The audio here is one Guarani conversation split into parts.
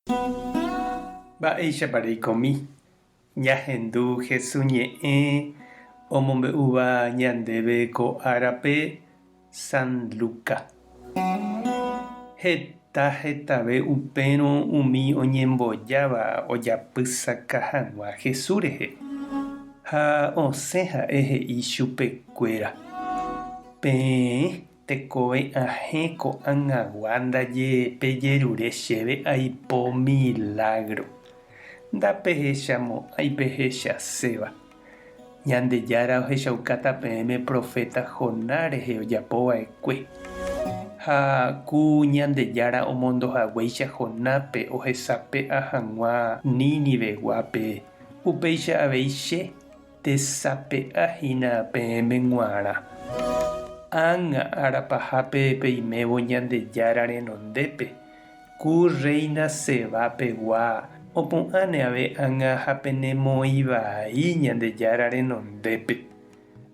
Mba'éichapa reikomi ñahendu Hesu ñe'ẽ omombe'úva ñandéve ko árape San Luca. Heta hetave upérõ umi oñembojáva ojapysaka hag̃ua Hesu rehe, ha osẽ ha'e he'i chupekuéra, Peẽ Tekove ahẽ ko'ag̃agua ndaje pejerure chéve aipo milágro. Ndapehechamo'ãi pehechaséva. Ñandejára ohechaukáta peẽme proféta Jonás rehe ojapo va'ekue. Ha ku Ñandejára omondo haguéicha Jonáspe ohesape'a hag̃ua Níniveguápe, upéicha avei che, Tesape'a hína peẽme g̃uarã. Ág̃a ára pahápe peimévo Ñandejára renondépe, ku rréina Sebá pegua opu'ãne ave ág̃a ha penemoĩ vai Ñandejára renondépe.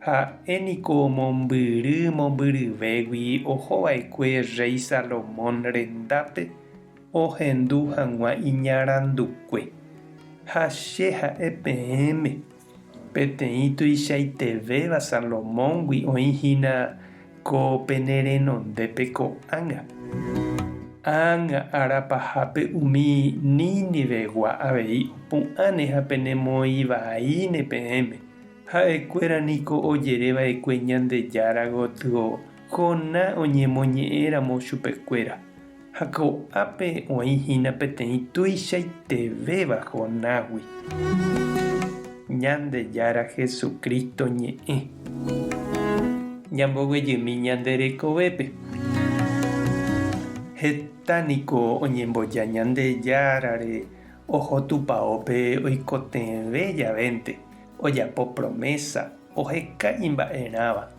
Ha'e niko mombyry mombyryvégui oho va'ekue rréi Salomón rendápe ohendu hag̃ua iñarandukue. Ha che ha'e peẽme, peteĩ tuichaitevéva Salomóngui oĩ hína ko pene renondépe ko'ág̃a. Ág̃a ára pahápe umi Ninivegua avei opu'ãne ha penemoĩ vaíne peẽme. Ha'ekuéra niko ojere va'ekue Ñandejára gotyo Jonás oñemoñe'ẽramo chupekuéra. Ha ko'ápe oĩ hína peteĩ tuichaitevéva Jonágui. Ñandejára Jesucristo ñe'ẽ. Ñamboguejymi ñande rekovépe. Heta niko oñemboja Ñandejárare oho tupaópe oikotevẽ javénte, ojapo promesa, oheka imba'erãva.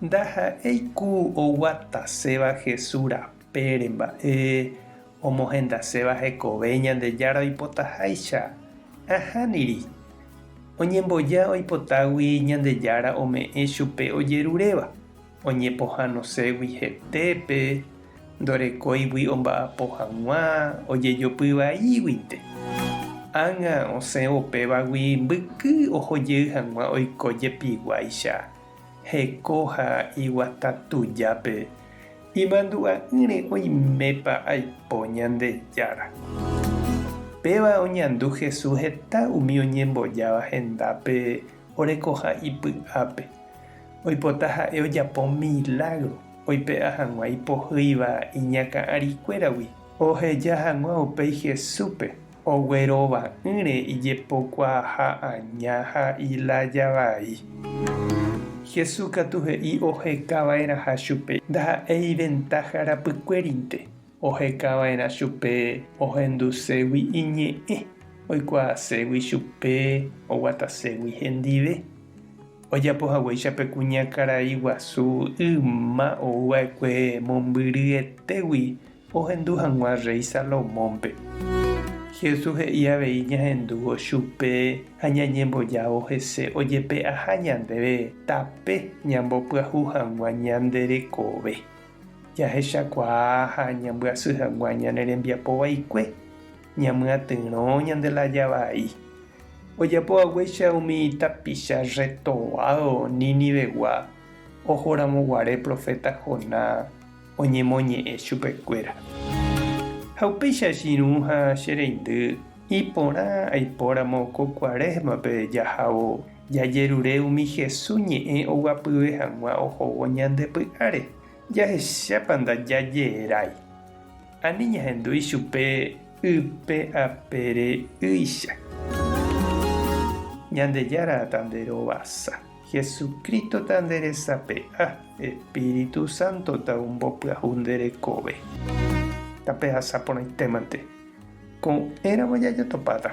Ndaha'éi ku oguataséva Jesús rapére mba'e omohendaséva hekove Ñandejára oipotaháicha. Ahániri. Oñemboja oipotágui Ñandejára ome'ẽ chupe ojeruréva, oñepohãnoségui hetépe, ndorekóigui omba'apo hag̃ua, ojejopy vaíguinte. Ág̃a osẽvo pévagui mbyky oho jey hag̃ua oiko jepiguáicha. Heko ha iguata tujápe, imandu'a'ỹre oimépa aipo Ñandejára. Péva oñandu Jesús heta umi oñembojáva hendápe orekoha ipy'ápe. Oipota ha'e ojapo milágro oipe'a hag̃ua ipohýiva iñakã'arikuéragui, oheja hag̃ua upéi Jesúspe Oguerova'ỹre ijepokuaaha aña ha ilája vai. Jesús katu he'i oheka va'erãha chupe ndaha'éi ventáha rapykuérinte, oheka va'erã chupe ohenduségui iñe'ẽ, oikuaaségui chupe, oguataségui hendive. Ojapo haguéicha pe kuñakarai guasu yma ou va'ekue mombyryetégui Ohendu hag̃ua rréi Salomónpe. Jesús he'i avei ñahendúvo chupe ha ñañembojávo hese ojepe'aha ñandéve tape ñambopyahu hag̃ua ñande rekove, jahechakuaa ha ñambyasy hag̃ua ñane rembiapo vaikue, ñamyatyrõ ñande laya vai. Ojapo haguéicha umi tapicha rretovádo Ninivegua ohoramoguare proféta Jonás oñemoñe'ẽ chupekuéra. Ha upéicha che irũ ha che reindy, iporã aipóramo ko Cuaresma-pe jahávo jajerure umi Jesús ñe'ẽ oguapyve hag̃ua ohóvo ñande py'áre, jahechápa ndajajerái. Ani ñahendu ichupe ype apére ýicha. Ñandejára tanderovasa. Jesucristo ta nde resape'a, Espíritu Santo ta ombopyahu nde rekove. Tapehasa porãitémante. Ko'ẽramo jajotopáta.